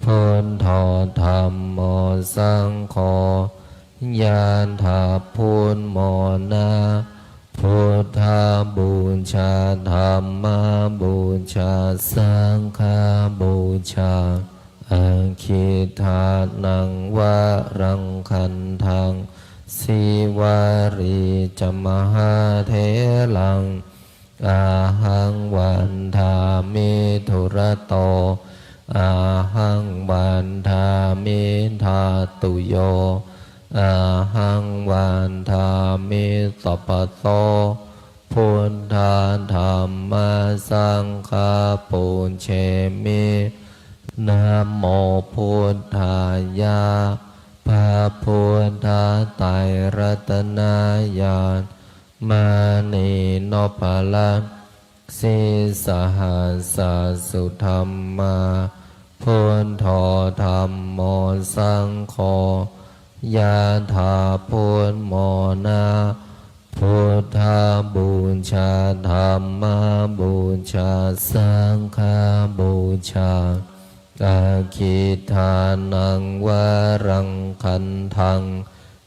buddho dhammo saṅgho, ญาณ ถ้าพูดหมอนะ Buddhapūjā, dhammapūjā, saṅghapūjā. Aggidānaṃ varaṃ gandhaṃ, Sīvalī ca mahātheraṃ, ahaṃ vandāmi dūrato, ahaṃ vandāmi dhātuyo, ahaṃ vandāmi sabbaso. Buddha dhamma saṅgha pūjemi. Namo buddhāya. พระพุทธไตรรัตนญาณ มณีนพรัตน์ sīsahassa sudhammā, buddho dhammo saṅgho, ญาณ ถ้าพูดหมอนะ Buddhapūjā, dhammapūjā, saṅghapūjā. Aggidānaṃ varaṃ gandhaṃ,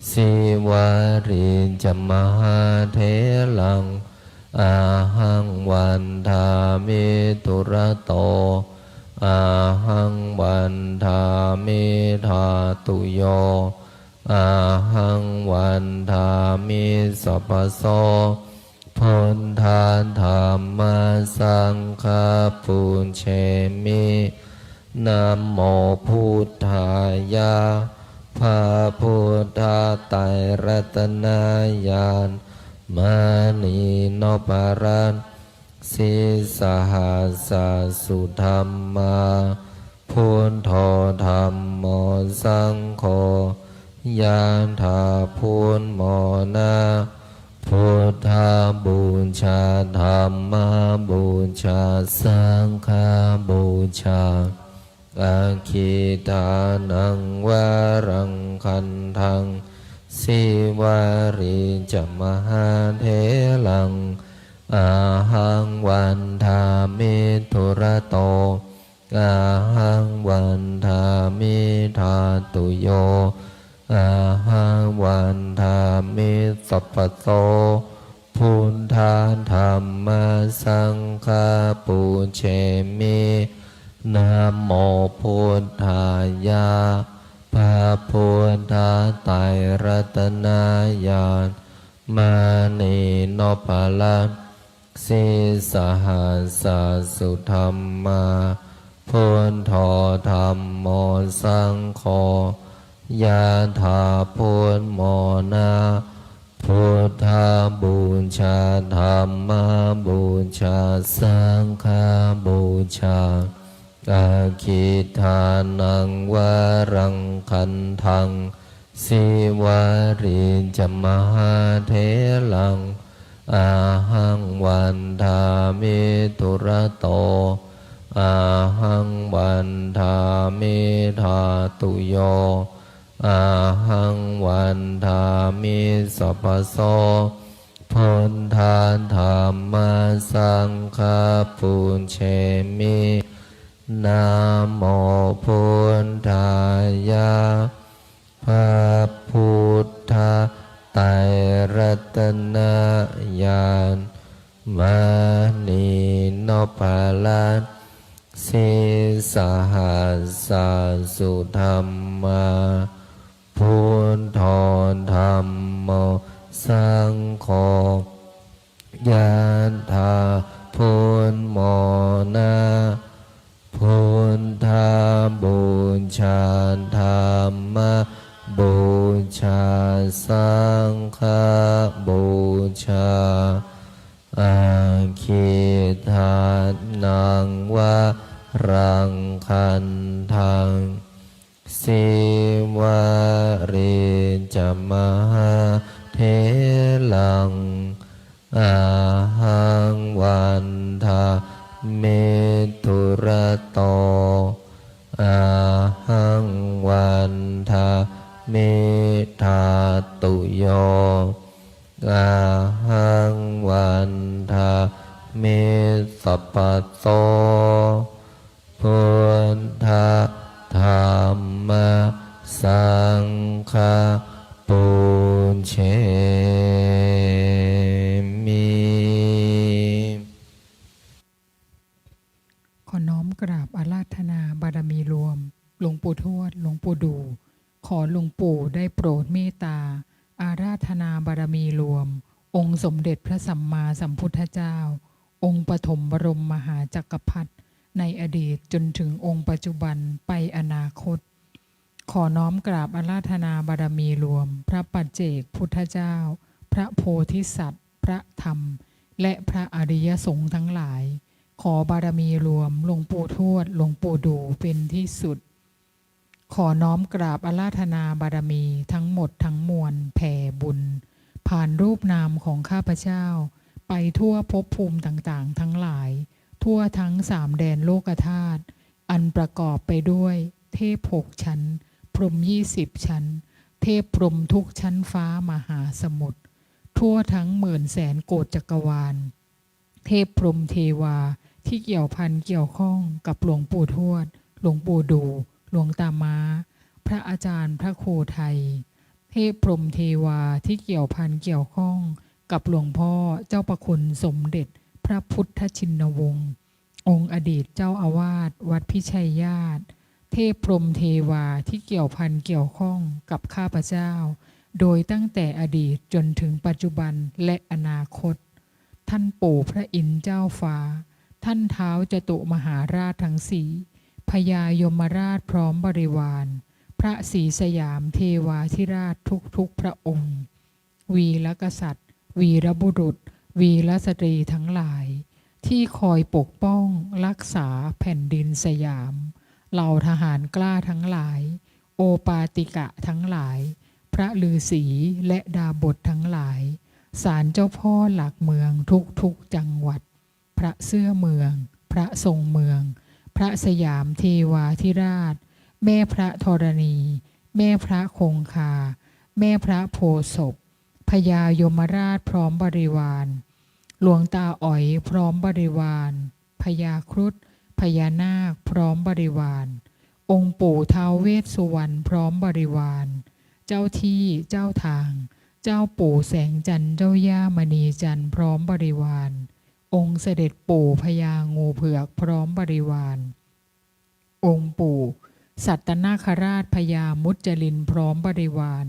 Sīvalī ca mahātheraṃ, ahaṃ vandāmi dūrato, ahaṃ vandāmi dhātuyo, ahaṃ vandāmi sabbaso. Buddha dhamma saṅgha pūjemi. Namo buddhāya. พระพุทธไตรรัตนญาณ มณีนพรัตน์ sīsahassa sudhammā, buddho dhammo saṅgho, ญาณ ถ้าพูดหมอนะ Buddhapūjā, dhammapūjā, saṅghapūjā. Aggidānaṃ varaṃ gandhaṃ, Sīvalī ca mahātheraṃ, ahaṃ vandāmi dūrato, ahaṃ vandāmi dhātuyo, ahaṃ vandāmi sabbaso. Buddha dhamma saṅgha pūjemi. Namo buddhāya. พระพุทธไตรรัตนญาณ มณีนพรัตน์ sīsahassa sudhammā, buddho dhammo saṅgho, ญาณ ถ้าพูดหมอนะ Buddhapūjā, dhammapūjā, saṅghapūjā. Aggidānaṃ varaṃ gandhaṃ, Sīvalī ca mahātheraṃ, ahaṃ vandāmi dūrato, ahaṃ vandāmi dhātuyo, ahaṃ vandāmi sabbaso. Buddha dhamma saṅgha pūjemi. Namo buddhāya. พระพุทธไตรรัตนญาณ มณีนพรัตน์ sīsahassa sudhammā, buddho dhammo saṅgho, Yathā pūmmona buddhapūjā dhammapūjā saṅghapūjā, aggidānaṃ varaṃ gandhaṃ, sīvalī ca mahātheraṃ, ahaṃ vandāmi dūrato, ahaṃ vandāmi dhātuyo, ahaṃ vandāmi sabbato. Buddha dhamma saṅgha pūjemi. ขอน้อมกราบอาราธนาบารมีรวม หลวงปู่ทวด หลวงปู่ดู่ ขอหลวงปู่ได้โปรดเมตตา อาราธนาบารมีรวม องค์สมเด็จพระสัมมาสัมพุทธเจ้า องค์ปฐมบรมมหาจักรพรรดิ ในอดีตจนถึงองค์ปัจจุบันไปอนาคต ขอน้อมกราบอาราธนาบารมีรวม พระปัจเจกพุทธเจ้า พระโพธิสัตว์ พระธรรม และพระอริยสงฆ์ทั้งหลาย ขอบารมีรวม หลวงปู่ทวด หลวงปู่ดู่ เป็นที่สุด ขอน้อมกราบอาราธนาบารมีทั้งหมดทั้งมวล แผ่บุญ ผ่านรูปนามของข้าพเจ้า ไปทั่วภพภูมิต่างๆ ทั้งหลาย ทั่วทั้งสามแดนโลกธาตุ อันประกอบไปด้วยเทพหกชั้น พรหมยี่สิบชั้น เทพพรหมทุกชั้นฟ้ามหาสมุทร ทั่วทั้งหมื่นแสนโกฏจักรวาล เทพพรหมเทวาที่เกี่ยวพันเกี่ยวข้องกับหลวงปู่ทวด หลวงปู่ดู่ หลวงตาม้า พระอาจารย์พระครูไทย เทพพรหมเทวาที่เกี่ยวพันเกี่ยวข้องกับหลวงพ่อเจ้าประคุณสมเด็จพระพุทธชินวงศ์ องค์อดีตเจ้าอาวาสวัดพิชัยญาติ เทพพรหมเทวาที่เกี่ยวพันเกี่ยวข้องกับข้าพเจ้า โดยตั้งแต่อดีตจนถึงปัจจุบันและอนาคต ท่านปู่พระอินทร์เจ้าฟ้า ท่านท้าวจตุมหาราชทั้งสี่ พญายมราชพร้อมบริวาร พระศรีสยามเทวาธิราชทุกๆพระองค์ วีรกษัตริย์ วีรบุรุษ วีรสตรีทั้งหลาย ที่คอยปกป้องรักษาแผ่นดินสยาม เหล่าทหารกล้าทั้งหลาย โอปาติกะทั้งหลาย พระฤาษีและดาบสทั้งหลาย ศาลเจ้าพ่อหลักเมืองทุกๆจังหวัด พระเสื้อเมือง พระทรงเมือง พระสยามเทวาธิราช แม่พระธรณี แม่พระคงคา แม่พระโพธิ์ศพ พญายมราชพร้อมบริวาร หลวงตาอ๋อยพร้อมบริวาร พญาครุฑ พญานาคพร้อมบริวาร องค์ปู่ท้าวเวสสุวรรณพร้อมบริวาร เจ้าที่เจ้าทาง เจ้าปู่แสงจันทร์ เจ้าย่ามณีจันทร์พร้อมบริวาร องค์เสด็จปู่พญางูเผือกพร้อมบริวาร องค์ปู่สัตตนาคราช พญามุจลินพร้อมบริวาร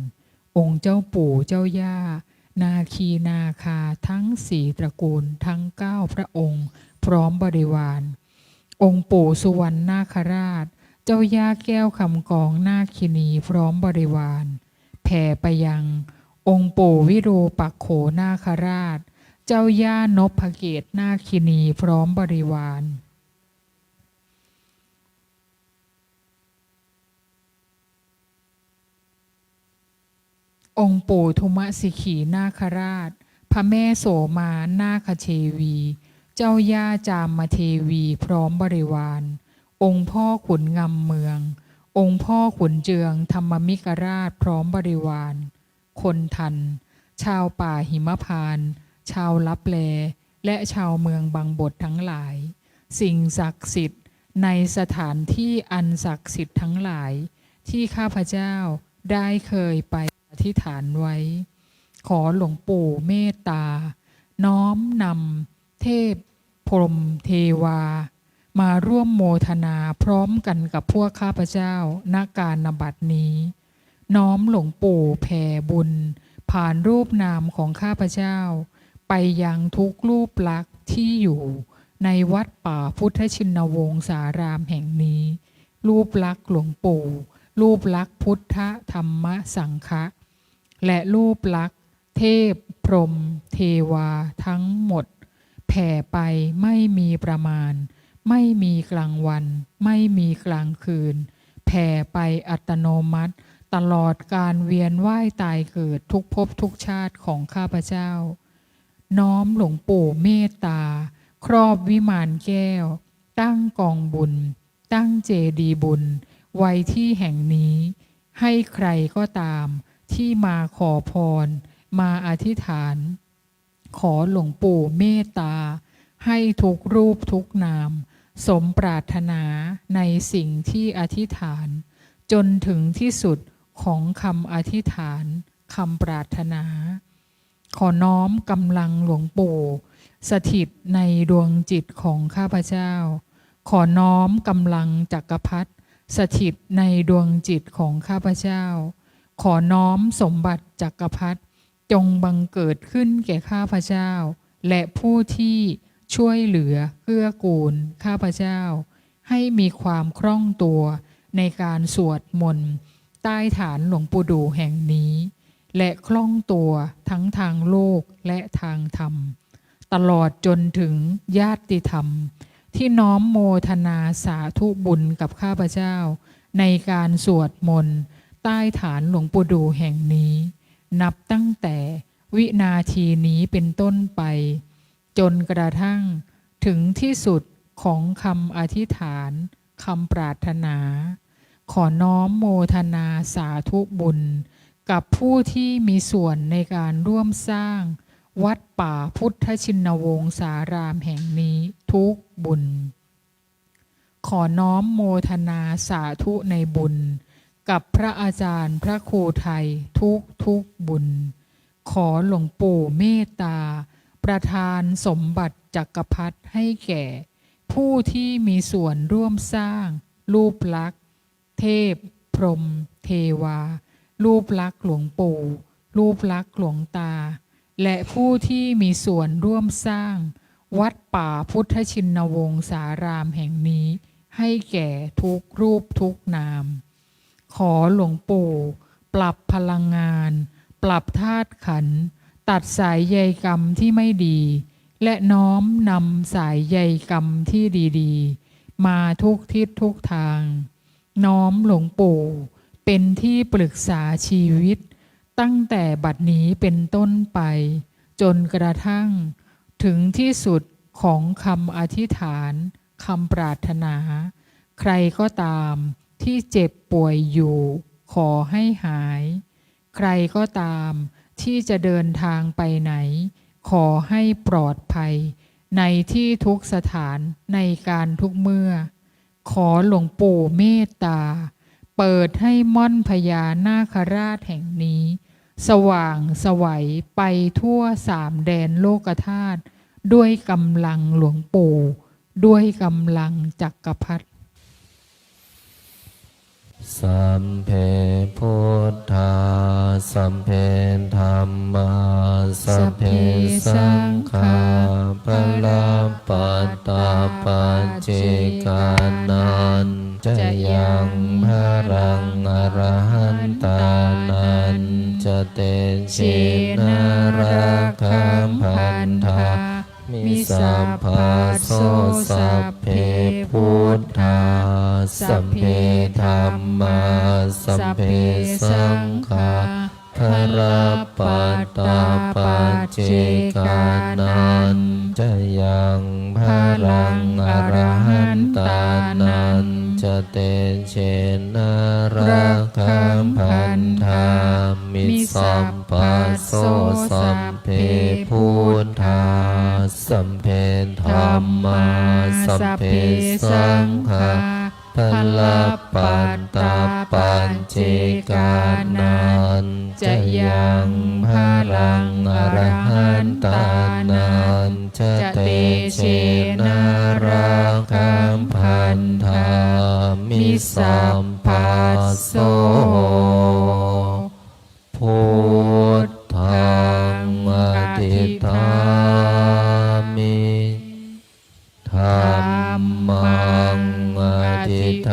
องค์เจ้าปู่เจ้าย่า นาคีนาคาทั้งสี่ตระกูลทั้งเก้าพระองค์พร้อมบริวาร องค์ปู่สุวรรณนาคราช เจ้าย่าแก้วคำกองนาคินีพร้อมบริวาร แผ่ไปยังองค์ปู่วิรูปักโขนาคราช เจ้าย่านพเกตนาคินีพร้อมบริวาร องค์ปู่ทุมสิขีนาคราช พระแม่โสมานาคเทวี เจ้าย่าจามเทวีพร้อมบริวาร องค์พ่อขุนงำเมือง องค์พ่อขุนเจืองธรรมมิกราชพร้อมบริวาร คนทัน ชาวป่าหิมพานต์ ชาวลับแล และชาวเมืองบังบดทั้งหลาย สิ่งศักดิ์สิทธิ์ในสถานที่อันศักดิ์สิทธิ์ทั้งหลาย ที่ข้าพเจ้าได้เคยไปอธิษฐานไว้ ขอหลวงปู่เมตตา น้อมนำเทพพรหมเทวา มาร่วมโมทนาพร้อมกันกับพวกข้าพเจ้า ณ กาลบัดนี้ น้อมหลวงปู่แผ่บุญ ผ่านรูปนามของข้าพเจ้า ไปยังทุกรูปลักษณ์ที่อยู่ในวัดป่าพุทธชินวงศารามแห่งนี้ รูปลักษณ์หลวงปู่ รูปลักษณ์พุทธธรรมสังฆะ และรูปลักษณ์เทพพรหมเทวาทั้งหมด แผ่ไปไม่มีประมาณ ไม่มีกลางวัน ไม่มีกลางคืน แผ่ไปอัตโนมัติ ตลอดการเวียนว่ายตายเกิดทุกภพทุกชาติของข้าพเจ้า น้อมหลวงปู่เมตตา ครอบวิมานแก้ว ตั้งกองบุญ ตั้งเจดีย์บุญ ไว้ที่แห่งนี้ ให้ใครก็ตามที่มาขอพร มาอธิษฐาน ขอหลวงปู่เมตตา ให้ทุกรูปทุกนาม สมปรารถนาในสิ่งที่อธิษฐาน จนถึงที่สุดของคำอธิษฐาน คำปรารถนา ขอน้อมกำลังหลวงปู่ สถิตในดวงจิตของข้าพเจ้า ขอน้อมกำลังจักรพรรดิ สถิตในดวงจิตของข้าพเจ้า ขอน้อมสมบัติจักรพรรดิ จงบังเกิดขึ้นแก่ข้าพเจ้า และผู้ที่ช่วยเหลือเกื้อกูลข้าพเจ้า ให้มีความคล่องตัวในการสวดมนต์ใต้ฐานหลวงปู่ดู่แห่งนี้ และคล่องตัวทั้งทางโลกและทางธรรม ตลอดจนถึงญาติธรรม ที่น้อมโมทนาสาธุบุญกับข้าพเจ้า ในการสวดมนต์ใต้ฐานหลวงปู่ดู่แห่งนี้ นับตั้งแต่วินาทีนี้เป็นต้นไป จนกระทั่งถึงที่สุดของคำอธิษฐาน คำปรารถนา ขอน้อมโมทนาสาธุบุญ กับผู้ที่มีส่วนในการร่วมสร้างวัดป่าพุทธชินวงศารามแห่งนี้ทุกบุญ ขอน้อมโมทนาสาธุในบุญ กับพระอาจารย์พระครูไทยทุกทุกๆบุญ ขอหลวงปู่เมตตา ประทานสมบัติจักรพรรดิให้แก่ ผู้ที่มีส่วนร่วมสร้างรูปลักษณ์ เทพ พรหม เทวา รูปลักษณ์หลวงปู่ รูปลักษณ์หลวงตา และผู้ที่มีส่วนร่วมสร้างวัดป่าพุทธชินวงศารามแห่งนี้ ให้แก่ทุกรูปทุกนาม ขอหลวงปู่ปรับพลังงาน ปรับธาตุขันธ์ ตัดสายใยกรรมที่ไม่ดี และน้อมนำสายใยกรรมที่ดีๆ มาทุกทิศทุกทาง น้อมหลวงปู่เป็นที่ปรึกษาชีวิต ตั้งแต่บัดนี้เป็นต้นไป จนกระทั่งถึงที่สุดของคำอธิษฐาน คำปรารถนา ใครก็ตามที่เจ็บป่วยอยู่ ขอให้หาย ใครก็ตามที่จะเดินทางไปไหน ขอให้ปลอดภัย ในที่ทุกสถาน ในการทุกเมื่อ ขอหลวงปู่เมตตา เปิดให้ม่อนพญานาคราชแห่งนี้ สว่างไสวไปทั่วสามแดนโลกธาตุ ด้วยกำลังหลวงปู่ ด้วยกำลังจักรพรรดิ Sabbe buddhā, sabbe dhammā, sabbe saṅghā, balappattā paccekānañca yaṃ balaṃ arahantānañca tejena rakkhaṃ bandhā mi sabbaso. Sabbe buddhā, sabbe dhammā, sabbe saṅghā, balappattā paccekānañca yaṃ balaṃ arahantānañca tejena rakkhaṃ bandhā mi sabbaso. Sabbe buddhā, sabbe dhammā, sabbe saṅghā, balappattā paccekānañca yaṃ balaṃ arahantānañca tejena rakkhaṃ bandhā mi sabbaso. Buddhaṃ adhiṭṭhānā Dhammaṃ adhiṭṭhāmi.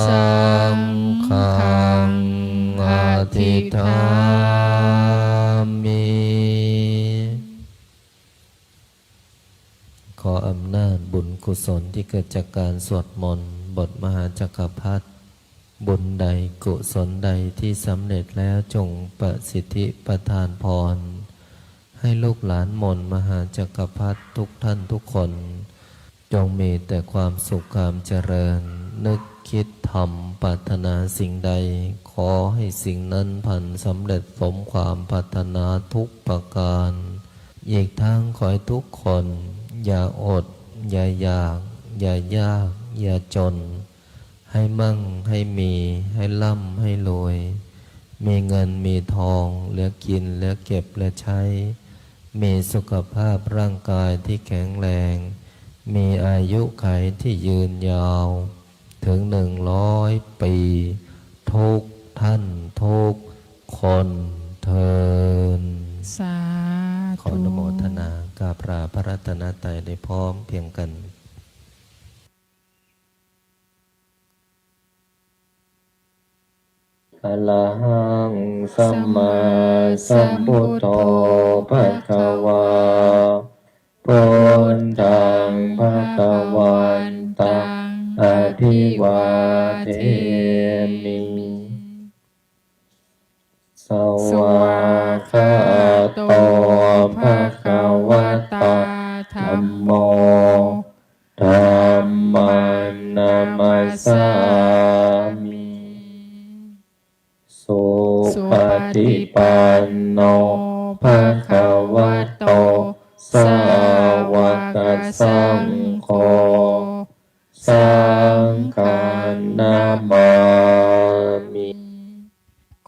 Saṅghaṃ adhiṭṭhāmi. ขออำนาจบุญกุศลที่เกิดจากการสวดมนต์บทมหาจักรพรรดิ บุญใดกุศลใดที่สำเร็จแล้วจงประสิทธิประทานพร ให้ลูกหลานมนต์มหาจักรพรรดิทุกท่านทุกคน จงมีแต่ความสุขความเจริญ นึกคิดทำปรารถนาสิ่งใด ขอให้สิ่งนั้นพลันสำเร็จสมความปรารถนาทุกประการ อีกทั้งขอให้ทุกคน อย่าอด อย่าอยาก อย่ายาก อย่าจน ให้มั่ง ให้มี ให้ร่ำ ให้รวย มีเงินมีทอง เหลือกิน เหลือเก็บ เหลือใช้ มีสุขภาพร่างกายที่แข็งแรง มีอายุขัยที่ยืนยาว ถึงหนึ่งร้อยปี ทุกท่านทุกคนเทอญ สาธุ ขออนุโมทนากราบลาพระรัตนตรัยได้พร้อมเพรียงกัน Arahaṃ sammāsambuddho bhagavā, buddhaṃ bhagavantaṃ abhivādemi. Svākkhāto bhagavatā dhammo, dhammaṃ namassāmi. Supaṭipanno bhagavato sāvakasaṅgho, saṅghaṃ namāmi.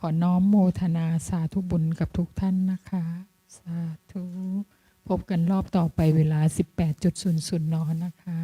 ขอน้อมโมทนาสาธุบุญกับทุกท่านนะคะ สาธุ พบกันรอบต่อไปเวลา สิบแปดจุดศูนย์ศูนย์ น นะคะ